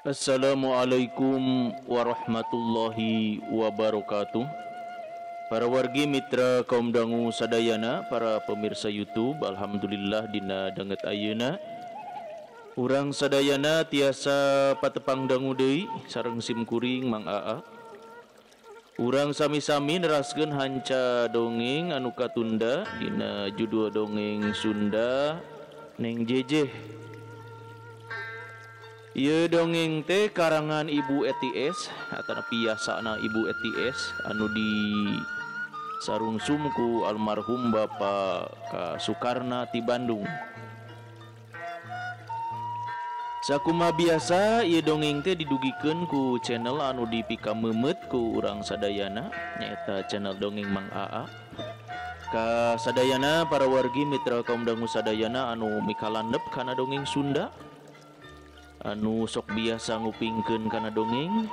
Assalamualaikum warahmatullahi wabarakatuh. Para wargi mitra kaum dangu sadayana, para pemirsa YouTube, alhamdulillah dina danget ayeuna urang sadayana tiasa patepang dangu deui sareng sim kuring Mang Aa. Urang sami-sami neraskeun hanca dongeng anu katunda dina judul dongeng Sunda Neng Jejeh. Ieu dongeng teh karangan Ibu ETS atanapi biasana Ibu ETS anu di sarungsum ku almarhum Bapak K. Sukarna ti Bandung. Sakumaha biasa ieu dongeng teh didugikeun ku channel anu dipikameumeuet ku urang sadayana, nyaeta channel Dongeng Mang Aa. Ka sadayana para wargi mitra kaum dangu sadayana anu mikalandep kana dongeng Sunda, anu sok biasa ngupingkeun kana dongeng,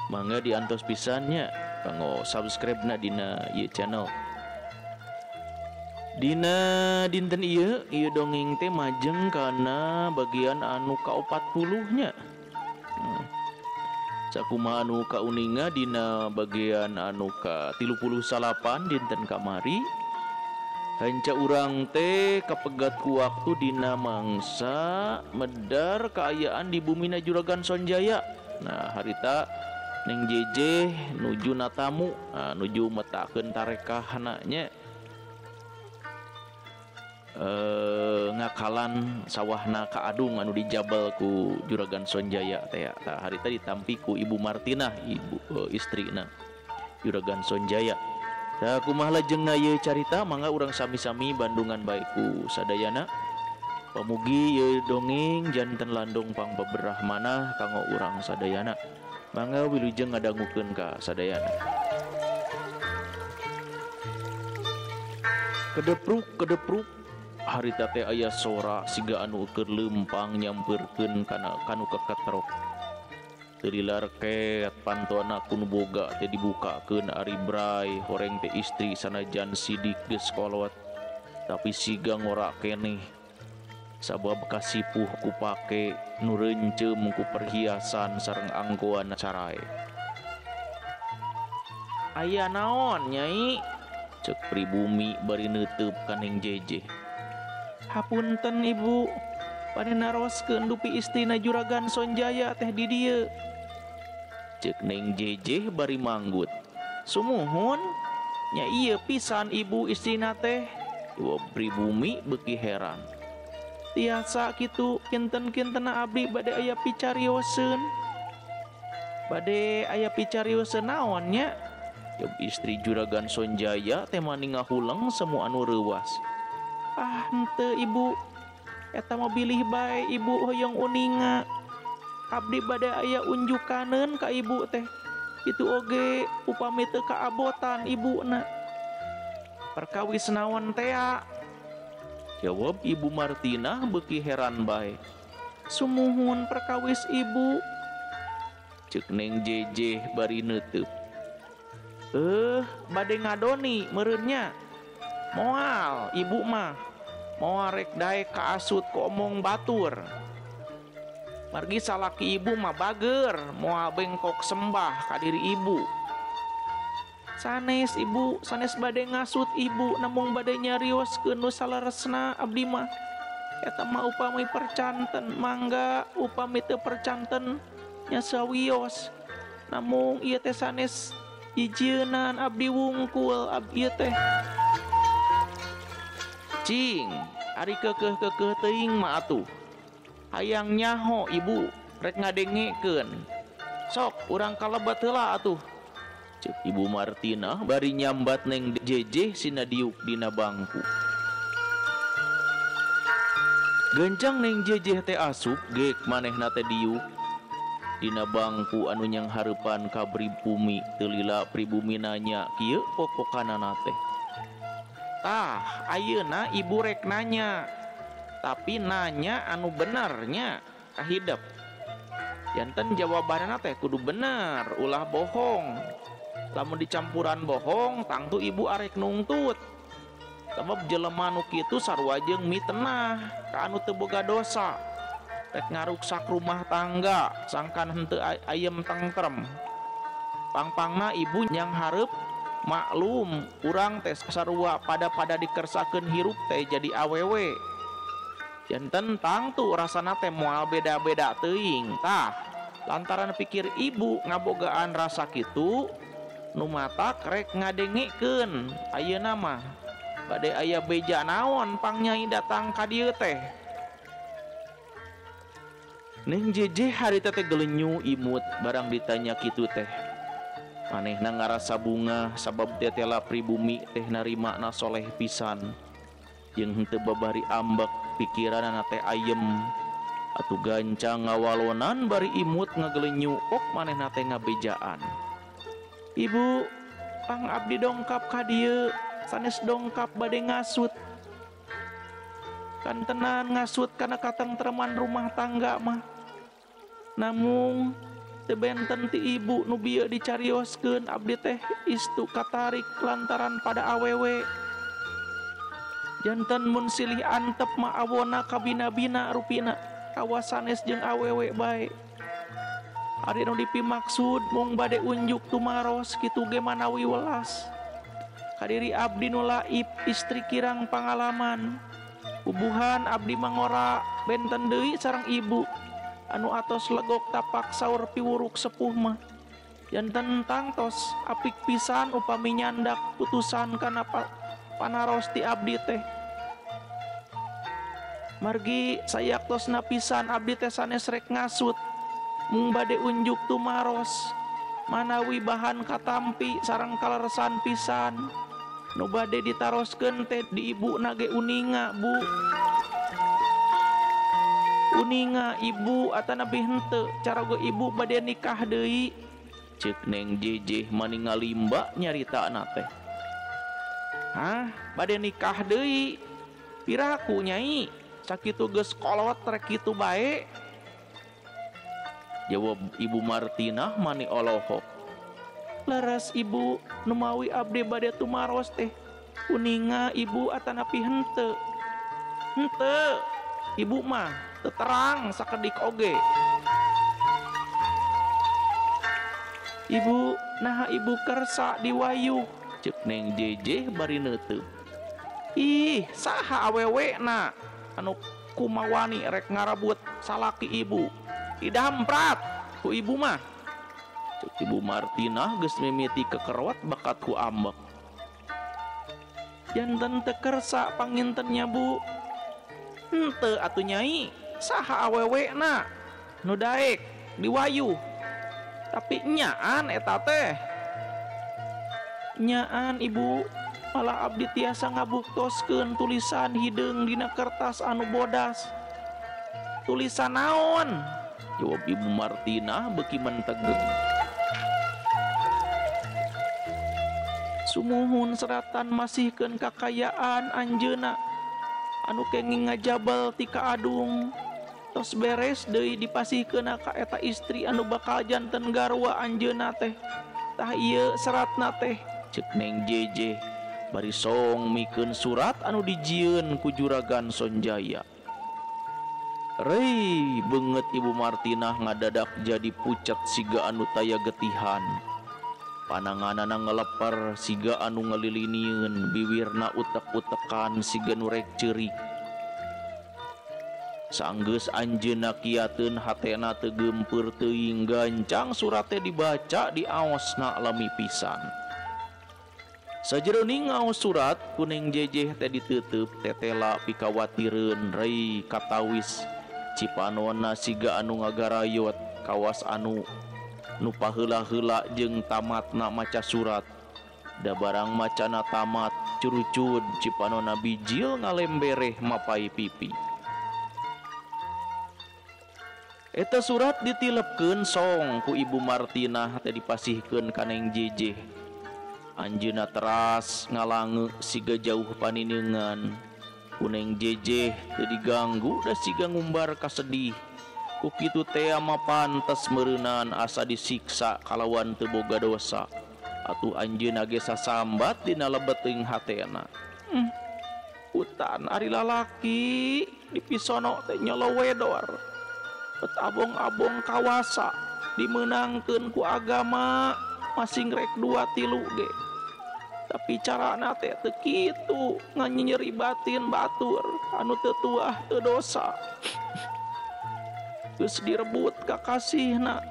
mangga diantos pisannya kanggo subscribe na dina ieu channel. Dina dinten ieu, ieu dongeng teh majeng kana bagian anu ka-40 nya. Sakumaha anu kauninga dina bagian anu ka-39 dinten kamari, hanca urang teh kapegat ku waktu dina mangsa medar kaayaan di bumina Juragan Sonjaya. Nah, harita Neng Jejeh nuju natamu, nah, nuju metakeun tarekahna nya. Ngakalan sawahna ka Adung anu dijabal ku Juragan Sonjaya teh. Tah harita ditampi ku Ibu Martinah, ibu istrina Juragan Sonjaya. Tah kumaha lajengna ieu carita, mangga urang sami-sami bandungan bae ku sadayana. Pamugi ieu dongeng janten landung pangbeberah manah kanggo urang sadayana. Mangga wilujeng ngadangukeun ka sadayana. Kedepruk kedepruk harita teh aya sora siga anu keur leumpang nyampeurkeun kana kanu keketrok. Teu lilar ket pantona ku nu boga teh dibukakeun ari bray horeng teh istri sanajan sidik geus kolot tapi siga ngora keneh sabab kasipuh ku pake nu reunceum ku perhiasan sareng anggoan carae. Aya naon nyai? Cek pribumi bari neuteub ka Neng Jejeh. Hapunten ibu, bade naroskeun dupi istrina Juragan Sonjaya teh di dieu. Cek Neng Jejeh bari manggut. Sumuhun, nya ieu pisan ibu istrina teh. Jawab pribumi beuki heran. Tiasa kitu kinten-kintena abdi bade aya picarioseun. Bade aya picarioseun naon nya? Jawab istri Juragan Sonjaya teh mani ngahuleng semua anu reuwas. Ah henteu ibu, eta mah bilih bae ibu hoyong uninga. Abdi bade aya unjukaneun ka ibu teh. Kitu oge upami teu kaabotan ibuna. Perkawis naon tea? Jawab Ibu Martinah beuki heran bae. Sumuhun perkawis ibu. Cek Neng Jejeh bari neuteub. Bade ngadoni meureun nya. Moal ibu mah, moal rek daek kaasut ku omong batur. Margi salaki ibu mah bager, moal bengkok sembah ka diri ibu. Sanes ibu, sanes bade ngasut ibu, namung bade nyarioskeun nu saleresna abdi mah. Eta mah upami percanten, mangga upami teu percanten nya sawios. Namung ieu teh sanes ijeunan abdi wungkul abdi ieu teh. Cing, ari keukeuh-keukeuh teuing mah atuh. Hayang nyaho ibu rek ngadengekeun. Sok urang kalebet heula atuh. Cek Ibu Martinah bari nyambat Neng Jejeh sina diuk dina bangku. Gencang Neng Jejeh teh asup geek manehna teh diuk dina bangku anu nyang hareupan ka pribumi. Teu lila pribumi nanya kieu pokokanana teh. Tah, ayeuna ibu rek nanya, tapi nanya anu benernya kahidep. Janten jawabanna teh kudu bener, ulah bohong. Lamun dicampuran bohong, tangtu ibu arek nungtut. Sabab jelema nu kitu sarua jeung mitenah ka anu teu boga dosa. Rek ngaruksak rumah tangga sangkan henteu ayem tengtrem. Pangpangna ibu nyang hareup maklum urang teh sarua pada-pada dikersakeun hirup teh jadi awewe. Janten tangtu rasana teh moal beda-beda teuing. Tah, lantaran pikir ibu ngabogaan rasa kitu nu matak rek ngadengekeun ayeuna mah. Bade aya beja naon pang nyai datang ka dieu teh. Neng Jeje harita teh gelenyu imut barang ditanya kitu teh. Manehna ngarasa bunga sabab tetela pribumi teh narimana soleh pisan. Jeung henteu babari ambek pikiranana teh ayem. Atuh gancang ngawalonan bari imut ngagelenyu ok manehna teh ngabejaan. Ibu, pang abdi dongkap ka dieu, sanes dongkap bade ngasut. Kan tenan ngasut kana katengtreman rumah tangga mah. Namung teu benten ti ibu nu bieu dicarioskeun abdi teh istu katarik lantaran pada awewe. Janten mun silih antep mah awona kabina-bina rupina kawas sanes jeung awewe bae. Ari nu dipimaksud mung bade unjuk tumaros kitu ge manawi welas. Kadiri abdi nu laib istri kirang pangalaman. Bubuhan abdi mangora benten deui sareng ibu anu atos legok tapak saur piwuruk sepuh mah. Janten tangtos apik pisan upami nyandak putusan kana panaros ti abdi teh. Margi sayaktosna pisan abdi teh sanes rek ngasut mung bade unjuk tumaros manawi bahan katampi sareng kaleresan pisan. Nu bade ditaroskeun teh di ibu nage uninga bu. Uninga ibu atanapi henteu caraga ibu bade nikah deui. Ceuk Neng Jeje mani ngalimba nyaritana teh. Hah, bade nikah deui. Piraku nyai, sakitu geus kolot rek kitu bae. Jawab Ibu Martinah mani olohok. Leres ibu, numawi abdi bade tumaros teh. Uninga ibu atanapi henteu. Henteu, ibu mah teterang sakedik oge. Ibu, naha ibu kersa diwayuh. Ceuk Neng Jeje bari neuteup. Ih, saha awewe na anu kumawani rek ngarabut salaki ibu. Didamprat ku ibu mah. Ceuk Ibu Martinah geus mimiti kekerot bakat ku ambek. Janten teu kersa pangintennya bu. Henteu atuh nyai, saha awewe na nu daek diwayuh. Tapi nyaan eta teh. Nyaan ibu, malah abdi tiasa ngabuktoskeun tulisan hideung dina kertas anu bodas. Tulisan naon? Jawab Ibu Martinah beuki mentegeng. Sumuhun seratan masihkeun kakayaan anjeunna anu kenging ngajabel ti kaadung. Tos beres deui dipasihkeun ka eta istri anu bakal janten garwa anjeunna teh. Tah ieu seratna teh. Ceuk Neng Jeje bari song mikeun surat anu dijieun ku Juragan Sonjaya. Rei beungeut Ibu Martinah ngadadak jadi pucat siga anu taya getihan. Pananganana ngeleper siga anu ngelilinieun, biwirna utek-utekan siga nu rek ceurik. Sanggeus anjeunna kiateun hatena teu geumpeur teuing gancang surat teh dibaca diaosna lami pisan. Sajeroning ngaos surat ku Neng Jejeh teh diteuteub tetela pikawatireun rei katawis cipanona siga anu ngagarayot kawas anu nu paheula-heula jeung tamatna maca surat. Da barang macana tamat curucud cipanona bijil ngalembereh mapai pipi. Eta surat ditilepkeun song ku Ibu Martinah teh dipasihkeun ka Neng Jejeh. Anjeunna teras ngalange siga jauh panineungan. Ku Neng Jejeh teu diganggu da siga ngumbar kasedih. Ku kitu teh mah pantes meureunan asa disiksa kalawan teu boga dosa. Atuh anjeunna ge sasambat dina lebeting hatena. Hutan ari lalaki dipisono teh nyolowedor. Bet abong-abong kawasa dimenangkeun ku agama masing rek 2 3 ge. Tapi carana teh teu kitu, nganyeri batin batur anu teu tuah teu dosa. Geus direbut kakasihna.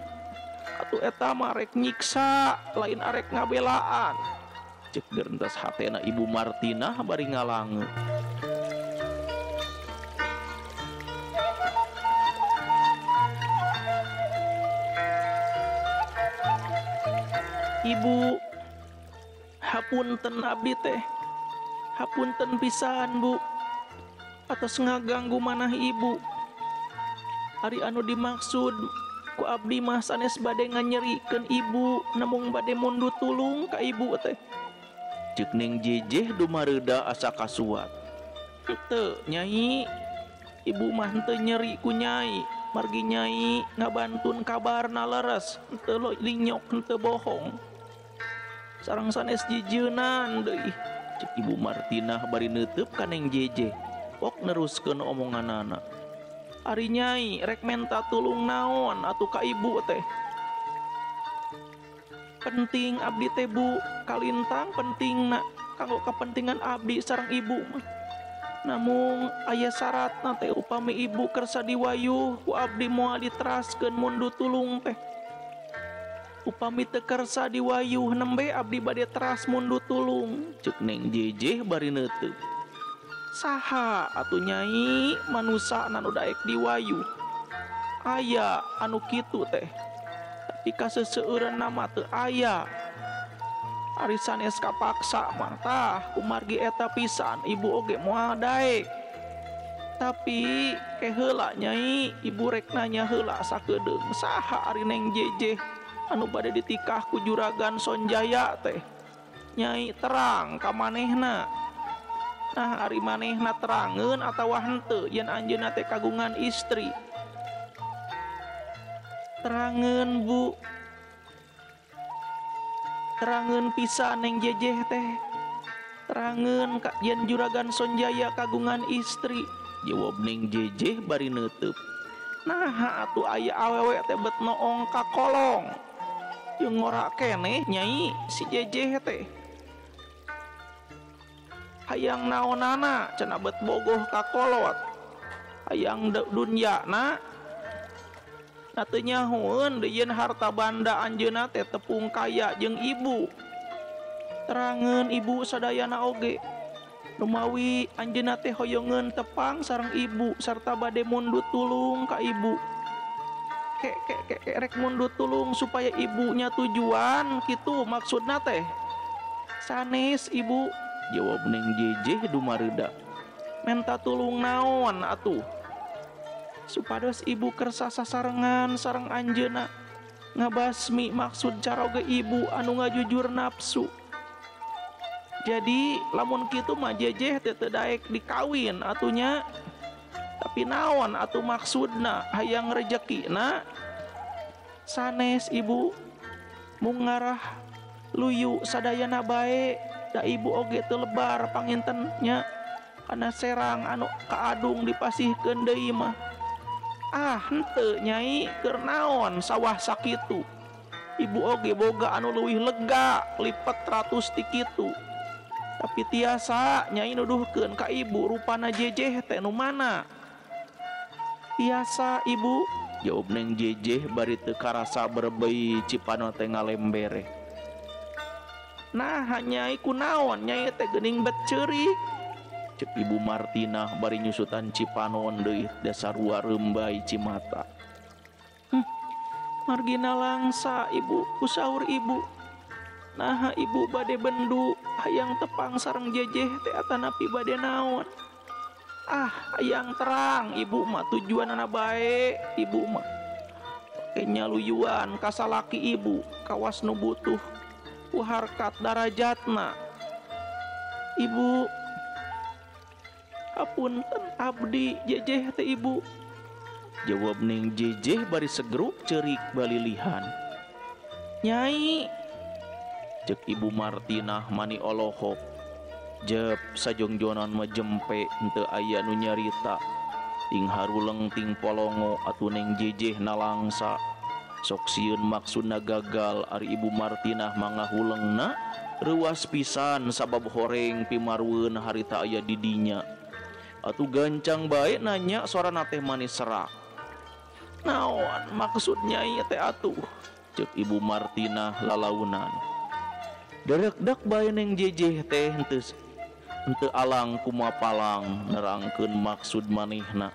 Atuh eta mah rek nyiksa, lain arek ngabelaan. Cek gerentas hatena Ibu Martinah bari ngalange. Ibu, hapunten abdi teh. Hapunten pisan, Bu. Atos ngaganggu manah ibu. Ari anu dimaksud ku abdi mah sanes bade nganyerikeun ibu, namung bade mundut tulung ka ibu teh. Ceuk Neng Jejeh dumareuda asa kasuat. Henteu, Nyai. Ibu mah henteu nyeri ku Nyai. Margi Nyai ngabantun kabarna leres, henteu linyok, henteu bohong. Sareng sanes jijeunan deui. Ceuk Ibu Martinah bari neuteub ka Neng Jejeh. Pok neruskeun omonganana. Ari Nyai rek menta tulung naon atuh ka ibu teh. Penting abdi teh Bu, kalintang pentingna kanggo kepentingan abdi sareng ibu mah. Namung aya syaratna teh upami ibu kersa diwayuh ku abdi moal diteraskeun mundu tulung teh. Upami teu kersa diwayuh nembe abdi bade teras mundu tulung. Ceuk Neng Jejeh bari neuteub. Saha atuh Nyai manusa anu daek diwayuh? Aya anu kitu teh. Tapi kaseseueureun mah teu aya. Ari sanes kapaksa mah tah kumargi eta pisan ibu oge moal daek. Tapi ke heula Nyai, ibu rek nanya heula sakedeung saha ari Neng Jejeh anu bade ditikah ku Juragan Sonjaya teh. Nyai terang ka manehna. Nah ari manehna terangeun atawa henteu yen anjeunna teh kagungan istri. Terangeun Bu. Terangeun pisan Neng Jejeh teh. Terangeun ka yen Juragan Sonjaya kagungan istri. Jawab Neng Jejeh bari neuteub. Nah atuh aya awewe teh bet noong ka kolong. Jeung ngora keneh Nyai si Jejeh teh. Hayang naonana cenah bet bogoh ka kolot. Hayang dunyana. Na teu nyahoeun deui yen harta banda anjeunna teh tepung kaya jeung ibu. Terangeun ibu sadayana oge. Lumawi anjeunna teh hoyongeun tepang sareng ibu sarta bade mundut tulung ka ibu. Kek kek kek kek rek mundut tulung supaya ibunya tujuan kitu maksudna teh. Sanes ibu, jawab Neng Jejeh dumareuda. Menta tulung naon atuh? Supados ibu kersa sasarengan sareng anjeunna ngabasmi maksud caroge ibu anu ngajujur nafsu. Jadi lamun kitu mah Jejeh teh teu daek dikawin atunya. Tapi naon atuh maksudna hayang rejekina? Sanes ibu, mung ngarah luyu sadayana bae da ibu oge teu lebar panginten nya kana serang anu kaadung dipasihkeun deui mah. Ah henteu Nyai, keur naon sawah sakitu. Ibu oge boga anu leuwih lega lipet ratus ti kitu. Tapi tiasa Nyai nuduhkeun ka ibu rupana Jejeh teh nu mana? Tiasa ibu, jawab Neng Jejeh bari teu karasa berebei cipano teh ngalembere. Nah Nyai kunaon Nyai teh geuning bet ceurik. Cek Ibu Martinah bari nyusutan cipanon deui dasarua reumbai cimata. Margina langsa ibu, kusaur ibu. Nah ibu bade bendu hayang tepang sareng Jejeh teh atanapi bade naon. Ah hayang terang ibu mah tujuanana bae ibu mah. Pake nyaluyuan ka salaki ibu kawas nu butuh ku harkat darajatna. Ibu, hapunten abdi Jejeh teh ibu. Jawab Neng Jejeh bari segruk ceurik balilihan. Nyai, cek Ibu Martinah mani olohok. Jep sajongjonan mah jempe henteu aya nu nyarita. Ting haruleng ting polongo atuh Neng Jejeh nalangsa. Sok sieun maksudna gagal ari Ibu Martinah mangahulengna reuas pisan sabab horeng pimarueun harita aya di dinya. Atuh gancang bae nanya sorana teh manis serak. Naon maksud nyai teh atuh? Ceuk Ibu Martinah lalaunan. Darekdak bae Neng Jejeh teh henteu alang kumapalang nerangkeun maksud manehna.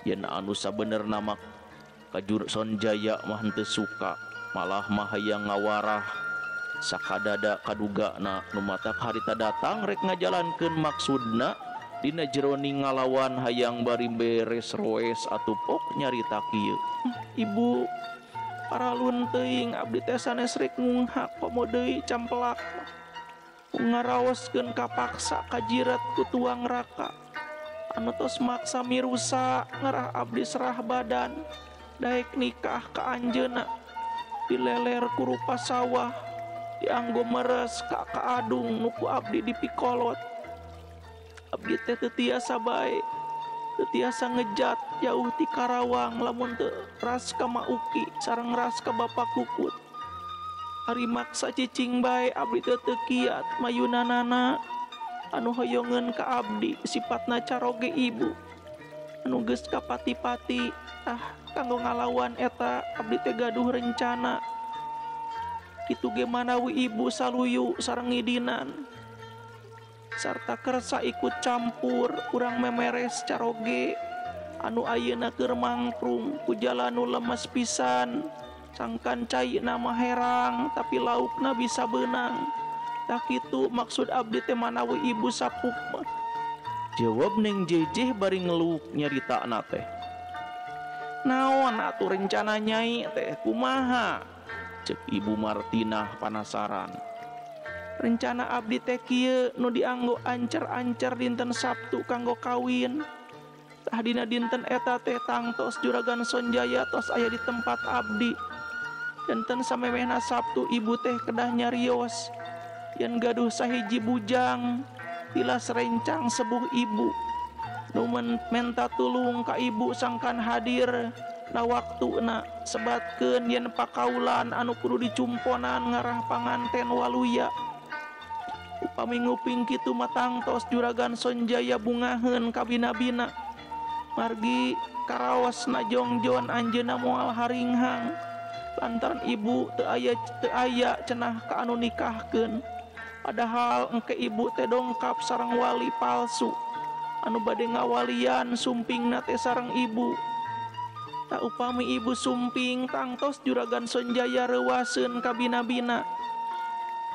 Yen anu sabenerna mah kajur Sonjaya mah henteu suka, malah mah hayang ngawarah sakadada kadugana nu matak harita datang rek ngajalankeun maksudna dina jeroning ngalawan hayang bari beres roes atuh pok nyarita kieu. Ibu paralun teuing abdi teh sanes rek ngunghak komo deui campelak. Ngaraoskeun kapaksa kajirat ku tuang raka anu tos maksa mirusa ngarah abdi serah badan daek nikah ka anjeunna dileler ku rupa sawah dianggo meres ka kaadung nu ku abdi dipikolot. Abdi teh teu tiasa bae, teu tiasa ngejat jauh ti Karawang lamun teu ras ka Mauki sareng ras ka Bapak Kukut. Ari maksa cicing bae abdi teh teu kiat mayunanana anu hoyongeun ka abdi sipatna caroge ibu anu geus kapati-pati. Tah kanggo ngalawan eta abdi teh gaduh rencana. Kitu ge manawi ibu saluyu sareng ngidinan sarta kersa ikut campur urang memeres caroge anu ayeuna keur mangprung ku jalan nu lemes pisan. Sangkan cai nama herang tapi laukna bisa beunang. Tah kitu maksud abdi teh manawi ibu sapuk mah. Jawab Neng Jejeh bari ngeluk nyaritana teh. Naon atuh rencana nyai teh kumaha? Ceuk Ibu Martinah panasaran. Rencana abdi teh kieu nu dianggo ancer-ancer dinten Sabtu kanggo kawin. Tah dina dinten eta teh tangtos Juragan Sonjaya tos aya di tempat abdi. Dinten samemehna Sabtu ibu teh kedah nyarios yen gaduh sahiji bujang tilas rencang sebuh ibu nu menta tulung ka ibu sangkan hadir na waktuna sebatkeun yen pakaulan anu kudu dicumponan ngarah panganten waluya. Upami nguping kitu mah tangtos Juragan Sonjaya bungaheun kabina-bina margi karaosna jongjon anjeunna moal haringhang lantaran ibu teu aya cenah ka anu nikahkeun. Padahal engke ibu teh dongkap sareng wali palsu anu bade ngawalian sumpingna teh sareng ibu. Tak upami ibu sumping tangtos Juragan Sonjaya reuaseun kabina-bina.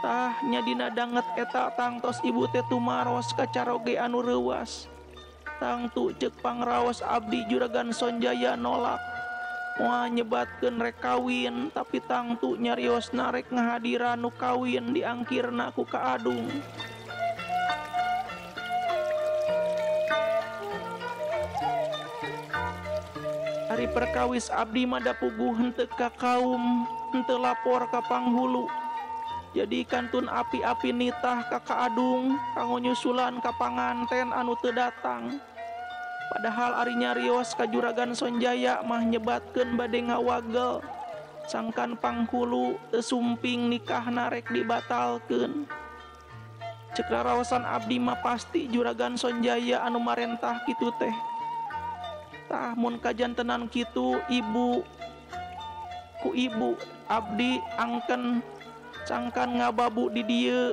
Tah nya dina danget eta tangtos ibu teh tumaros ka caroge anu reuas. Tangtu ceuk pangraos abdi Juragan Sonjaya nolak moal nyebatkeun rek kawin tapi tangtu nyariosna rek ngahadiran nu kawin diangkirna ku kaadung. Ari perkawis abdi mah da puguh henteu ka kaum, henteu lapor ka panghulu. Jadi kantun api-api nitah ka kaadung kanggo nyusulan ka panganten anu teu datang. Padahal ari nyarios ka Juragan Sonjaya mah nyebatkeun bade ngawagel sangkan panghulu teu sumping nikahna rek dibatalkeun. Ceuk raraosan abdi mah pasti Juragan Sonjaya anu marentah kitu teh. Tah mun kajantenan kitu ibu ku ibu abdi angken sangkan ngababu di dieu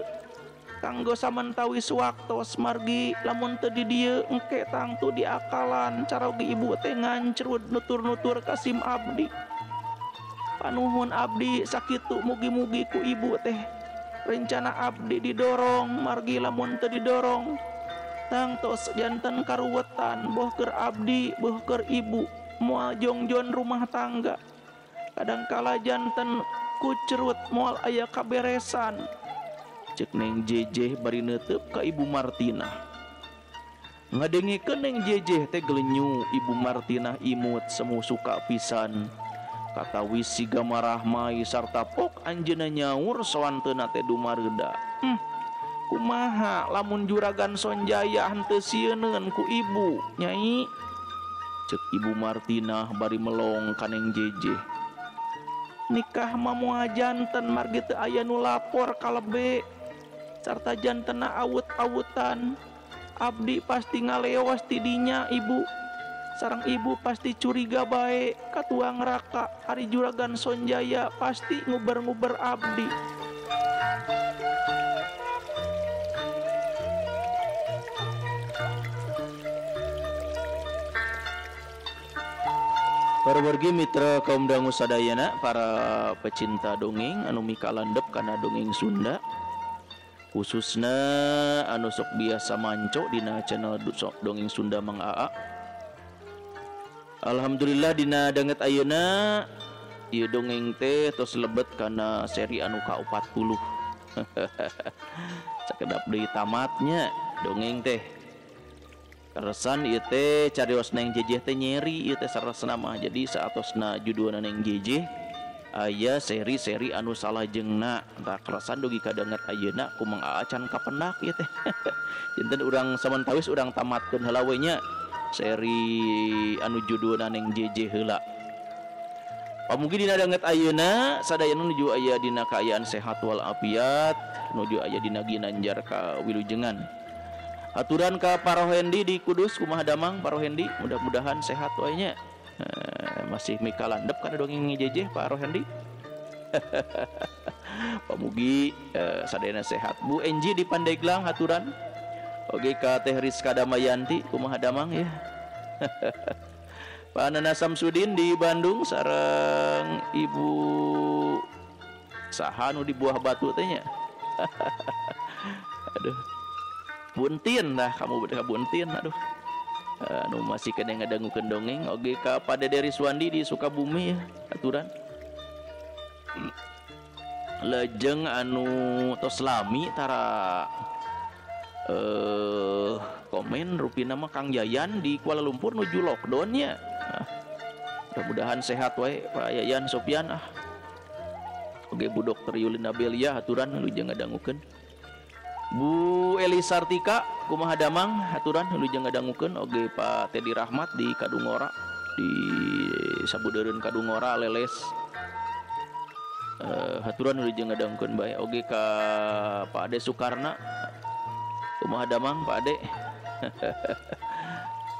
kanggo samantawis waktos margi lamun teu di dieu engke tangtu diakalan caroge ibu teh ngancrud nutur-nutur ka sim abdi. Panuhun abdi sakitu mugi-mugi ku ibu teh rencana abdi didorong margi lamun teu didorong tangtos janten karuwetan boh keur abdi boh keur ibu moal jongjon rumah tangga. Kadangkala janten kucerut moal aya kaberesan. Ceuk Neng Jejeh bari neuteub ka Ibu Martinah. Ngadengikeun Neng Jejeh teh gelenyu Ibu Martinah imut semu suka pisan. Katawis siga marah mai sarta pok anjeunna nyaur sawanteuna teh dumareuda. Kumaha lamun Juragan Sonjaya henteu sieuneun ku ibu nyai? Cek Ibu Martinah bari melong ka Neng Jeje. Nikah mah moal janten margi teu aya nu lapor kalebe sarta jantena awut-awutan. Abdi pasti ngaleos ti dinya ibu. Sareng ibu pasti curiga bae ka tuang raka ari Juragan Sonjaya pasti nguber-nguber abdi. Para wargi mitra kaum dangu sadayana, para pecinta dongeng anu mikalandep kana dongeng Sunda, khususna anu sok biasa manco dina channel dongeng Sunda Mang Aa. Alhamdulillah dina danget ayeuna ieu dongeng teh tos lebet kana seri anu ka-40. Sakedap deui tamatnya dongeng teh. Karesan ieu teh carios Neng Jejeh teh nyeri ieu teh saresna mah. Jadi saatosna judulna Neng Jejeh aya seri-seri anu salajengna. Tah karesan dugi ka danget ayeuna ku Mang Aa can kapendak ieu teh. Janten urang samantawis urang tamatkeun heula we nya seri anu judulna Neng Jejeh heula. Pamugi dina danget ayeuna sadayana nuju aya dina kaayaan sehat wal afiat, nuju aya dina ginanjar kawilujengan. Aturan ka Pak Rohendi di Kudus, kumaha damang Pak Rohendi, mudah-mudahan sehat wae nya. Masih mikalandep kana dongeng Jejeh Pak Rohendi. Pamugi sadayana sehat. Bu Enji di Pandeglang aturan. Oge ka Teh Rizka Damayanti, kumaha damang ya. Pak Nana Samsudin di Bandung sareng Ibu saha nu di Buah Batu teh nya. Aduh. Buntin lah kamu ka Buntin, aduh. Anu masih kena ngadangukeun dongeng. Oge ka Pak Dede Riswandi di Sukabumi ya, aturan. Lejeng anu tos lami tara komen rupina mah Kang Yayan di Kuala Lumpur nuju lockdown nya. Mudah-mudahan sehat wae Pak Yayan Sopian ah. Oge Bu Dokter Yulina Belia aturan wilujeng ngadangukeun. Bu Elisartika kumaha damang aturan wilujeng ngadangukeun. Oge Pak Teddy Rahmat di Kadungora di Sabudeureun Kadungora Leles. Aturan wilujeng ngadangukeun bae. Oge ka Pak Ade Sukarna kumaha damang Pak Ade.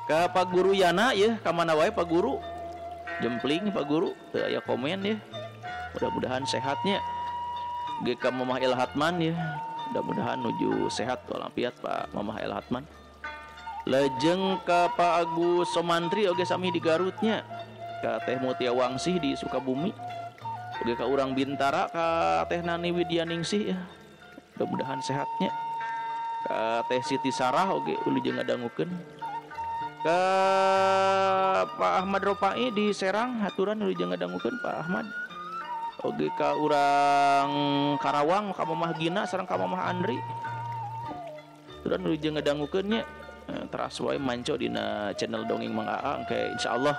Ka Pak Guru Yana ya, ka mana wae Pak Guru? Jempling Pak Guru teu aya komen ya. Mudah-mudahan sehatnya. Oge ka Mamah El Hatman ya. Mudah-mudahan nuju sehat walafiat Pak Mamah El Hatman. Lejeng ka Pak Agus Somantri oge sami di Garutnya. Ka Teh Mutia Wangsih di Sukabumi. Oge ka urang Bintara ka Teh Nani Widyaningsih ya. Mudah-mudahan sehatnya. Ka Teh Siti Sarah oge wilujeng ngadangukeun. Ka Pak Ahmad Ropai di Serang haturan wilujeng ngadangukeun Pak Ahmad. Oge ka urang Karawang ka Mamah Gina sareng ka Mamah Andri. Aturan wilujeng ngadangukeun nya. Teras wae manco dina channel Dongeng Mang Aa engke insyaallah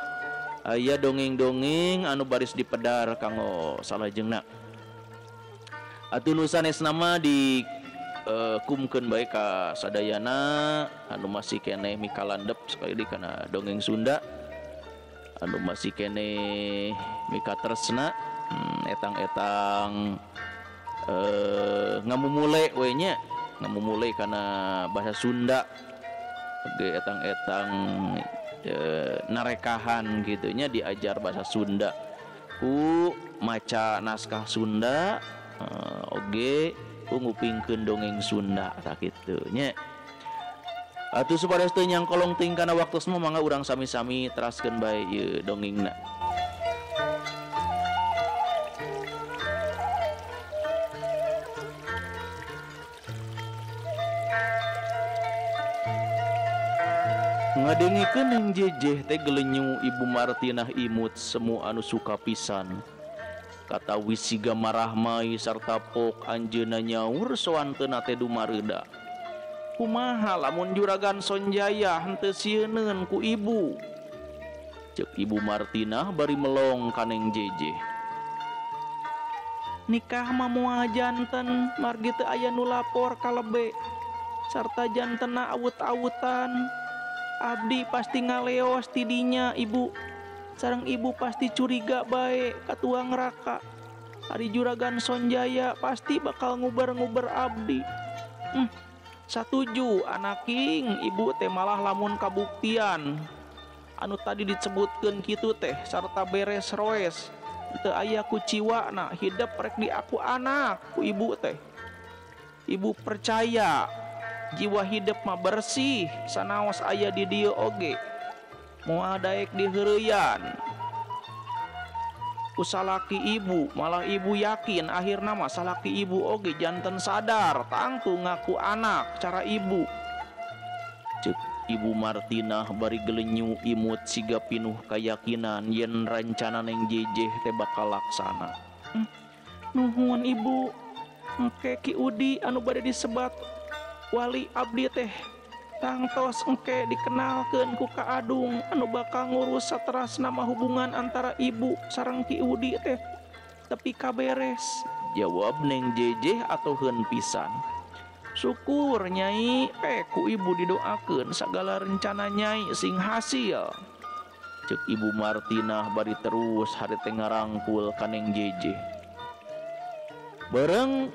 aya dongeng-dongeng anu baris dipedar kanggo salajengna. Atuh nu sanesna mah di kumkeun bae ka sadayana anu masih keneh mikalandep sekali deui kana dongeng Sunda, anu masih keneh mikatresna etang-etang ngamumule we nya, ngamumule kana bahasa Sunda. Oge etang-etang narekahan gitu nya diajar bahasa Sunda ku maca naskah Sunda, oge ku ngupingkeun dongeng Sunda tah kitu nya. Atuh supados teu nyangkolong teuing kana waktos mah mangga urang sami-sami teraskeun bae ieu dongengna. Ngadengikeun Neng Jejeh teh gelenyu Ibu Martinah imut semu anu suka pisan. Kata wisiga marahmai sarta pok anjeunna nyaur soanteuna teh dumareuda. Kumaha lamun Juragan Sonjaya henteu sieuneun ku ibu? Ceuk Ibu Martinah bari melong ka Neng Jejeh. Nikah mah moal janten margi teu aya nu lapor kalebe sarta jantena awut-awutan. Abdi pasti ngaleos tidinya ibu. Sareng ibu pasti curiga bae ka tuang raka. Ari Juragan Sonjaya pasti bakal nguber-nguber abdi. Satuju anaking ibu teh malah lamun kabuktian anu tadi disebutkeun kitu teh sarta beres roes teu aya kuciwana hidep rek di aku anak ku ibu teh. Ibu percaya jiwa hidep mah bersih sanaos aya di dieu oge moal daek diheureyan ku salaki ibu. Malah ibu yakin akhirna mah salaki ibu oge janten sadar tangtu ngaku anak cara ibu. Ceuk Ibu Martinah bari gelenyu imut siga pinuh kayakinan yen rencana Neng Jejeh teh bakal laksana. Nuhun ibu. Engke Ki Udi anu bade disebat wali abdi teh tangtos engke dikenalkeun ku Ka Adung anu bakal ngurus sateras nama hubungan antara ibu sareng Ki Udi teh tepi kaberes. Jawab Neng Jejeh atoheun pisan. Syukur nyai, ku ibu didoakeun sagala rencana nyai sing hasil. Ceuk Ibu Martinah bari terus hari teh ngarangkul ka Neng Jejeh. Bareng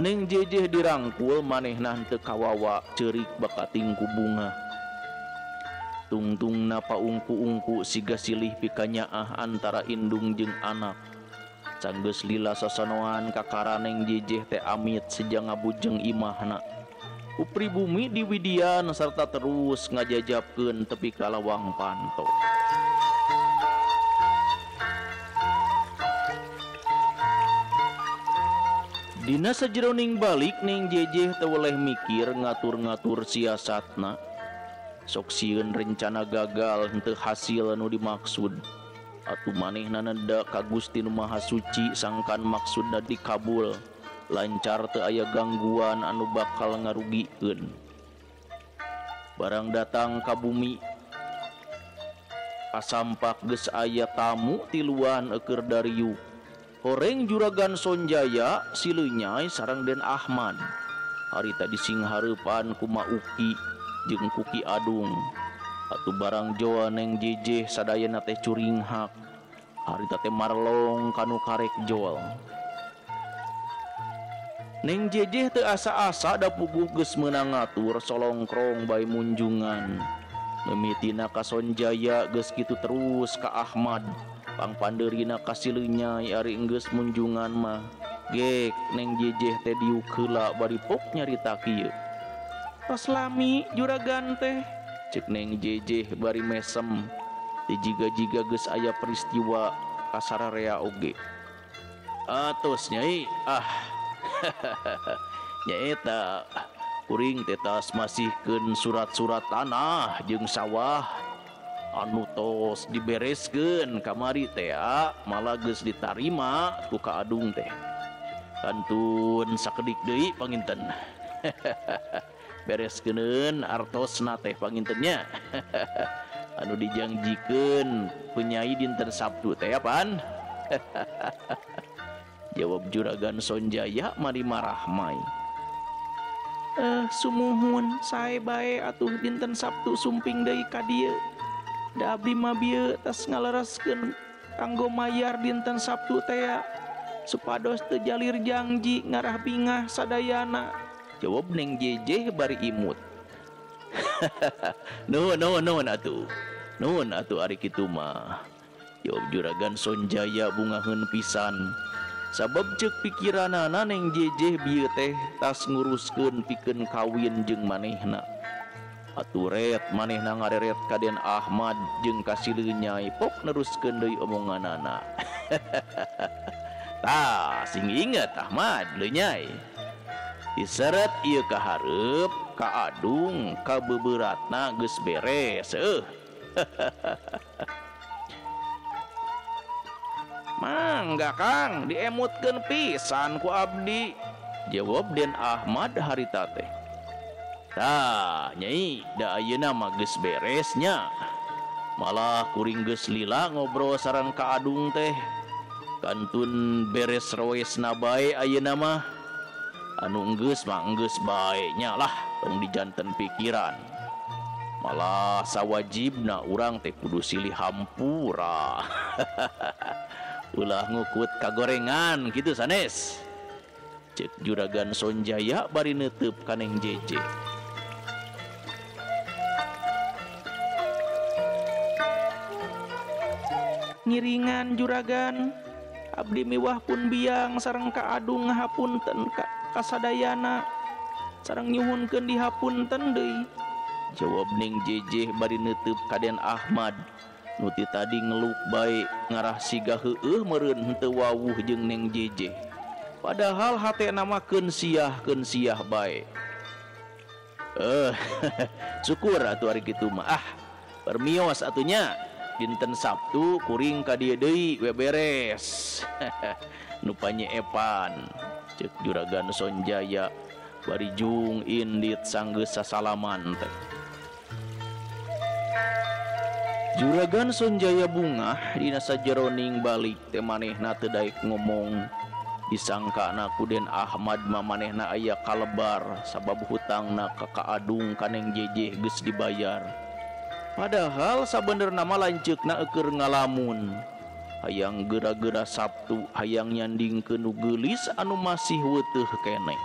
Neng Jejeh dirangkul manehna henteu kawawa ceurik bakating ku bunga. Tungtungna paungku-ungku siga silih pikanyaah antara indung jeung anak. Sanggeus lila sasanoan kakara Neng Jejeh teh amit seja ngabujeng imahna. Ku pribumi diwidian sarta terus ngajajabkeun tepi ka lawang panto. Dina sajeroning balik Neng Jejeh teu weleh mikir ngatur-ngatur siasatna. Sok sieun rencana gagal henteu hasil anu dimaksud. Atuh manehna neda ka Gusti Nu Maha Suci sangkan maksudna dikabul. Lancar teu aya gangguan anu bakal ngarugikeun. Barang datang ka bumi kasampak geus aya tamu tiluan eueur dariu. Horeng Juragan Sonjaya silenyai sareng Den Ahmad. Harita disinghareupan ku Ma Uki jeung ku Ki Adung. Atuh barang joa Neng Jejeh sadayana teh curinghak. Harita teh marlong kanu karek jol. Neng Jejeh teu asa-asa da puguh geus meunang ngatur solongkrong bae munjungan. Mimitina ka Sonjaya geus kitu terus ka Ahmad. Pangpandeurina ka silenyai ari enggeus munjungan mah. Gek Neng Jejeh teh diuk heula bari pok nyarita kieu. Tos lami juragan teh. Ceuk Neng Jejeh bari mesem. Teu jiga-jiga geus aya peristiwa kasararea oge. Atos nyai ah. Nyaeta kuring teh tas masihkeun surat-surat tanah jeung sawah anu tos dibereskeun kamari teh malah geus ditarima ku Ka Adung teh. Kantun sakedik deui panginten. Bereskeun artosna teh panginten nya. Anu dijangjikeun ku Nyai dinten Sabtu teh apaan? Jawab Juragan Sonjaya mari marahmai. Sumuhun sae bae atuh dinten Sabtu sumping deui ka dieu. Da abdi mah bieu tas ngalereskeun kanggo mayar dinten Sabtu teh supados teu jalir jangji ngarah bingah sadayana. Jawab Neng Jejeh bari imut. Nuhun nuhun nuhun atuh. Nuhun atuh ari kitu mah. Jawab Juragan Sonjaya bungaheun pisan. Sabab ceuk pikiranana Neng Jejeh bieu teh tas nguruskeun pikeun kawin jeung manehna. Atuh ret manehna ngareret ka Den Ahmad jeung ka silenyai pok neruskeun deui omonganana. Tah sing inget Ahmad leunyai. Diseret ieu ka hareup ka Adung ka beuberatna geus beres eueuh. Mangga Kang diemutkeun pisan ku abdi. Jawab Den Ahmad harita teh. Tah nyai da ayeuna mah geus beres nya. Malah kuring geus lila ngobrol sareng Ka Adung teh. Kantun beres roesna bae ayeuna mah. Anu enggeus mah enggeus bae nya lah tong dijanten pikiran. Malah sawajibna urang teh kudu silih hampura. Ulah ngukut kagorengan kitu sanes. Cek Juragan Sonjaya bari neuteub ka Neng Jeje. Ngiringan juragan, abdi miwah pun biang sareng ka Adung ngahapunten ka kasadayana sareng nyuhunkeun dihapunten deui. Jawab Neng Jeje bari neuteub ka Den Ahmad nu ti tadi ngeluk bae ngarah siga heueuh meureun henteu wawuh jeung Neng Jeje. Padahal hatena mah keun siah bae. Syukur atuh ari kitu mah. Ah, permios atunya. Dinten Sabtu kuring ka dieu deui we beres. Nu panyeepan cek Juragan Sonjaya bari jung indit sanggeus sasalaman teh. Juragan Sonjaya bungah dina sajeroning balik teh manehna teu daek ngomong. Disangkana ku Den Ahmad mah manehna aya kalebar sabab hutangna ka Ka Adung ka Neng Jeje geus dibayar. Padahal sabenerna mah lanceukna eueur ngalamun. Hayang geura-geura Sabtu hayang nyandingkeun nu geulis anu masih weuteuh keneh.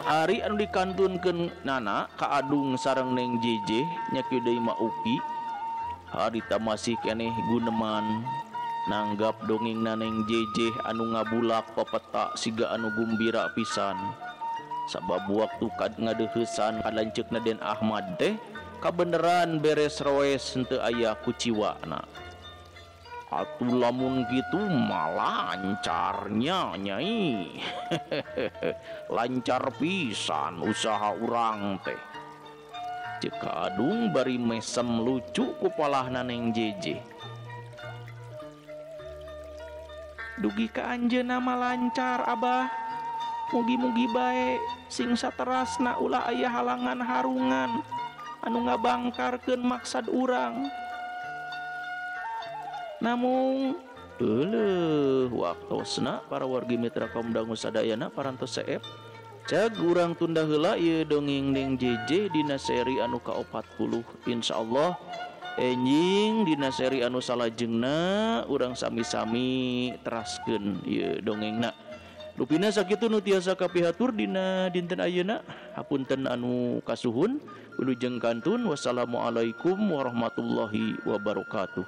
Ari anu dikantunkeun nana Ka Adung sareng Neng Jeje nya kieu deui mah Uki. Harita masih keneh guneman nanggap dongengna Neng Jeje anu ngabulak pepeta siga anu gumbira pisan. Sabab waktu kad ngadeuheusan ka lanceukna Den Ahmad teh kabeneran beres roes henteu aya kuciwana. Atuh lamun kitu mah lancarnya nyai. Lancar pisan usaha urang teh. Ceuk Ka Adung bari mesem lucu ku palahna Neng Jeje. Dugi ka anjeunna mah lancar abah. Mugi-mugi bae sing saterasna ulah aya halangan harungan anu ngabangkarkeun maksad urang. Namung euleuh waktosna para wargi mitra kaum dangu sadayana parantos seep. Cag urang tunda heula ieu dongeng Neng Jeje dina seri anu ka-40. Insyaallah enjing dina seri anu salajengna urang sami-sami teraskeun ieu dongengna. Rupina sakitu nu tiasa kapihatur dina dinten ayeuna. Hapunten anu kasuhun, wilujeng kantun. Wassalamualaikum warahmatullahi wabarakatuh.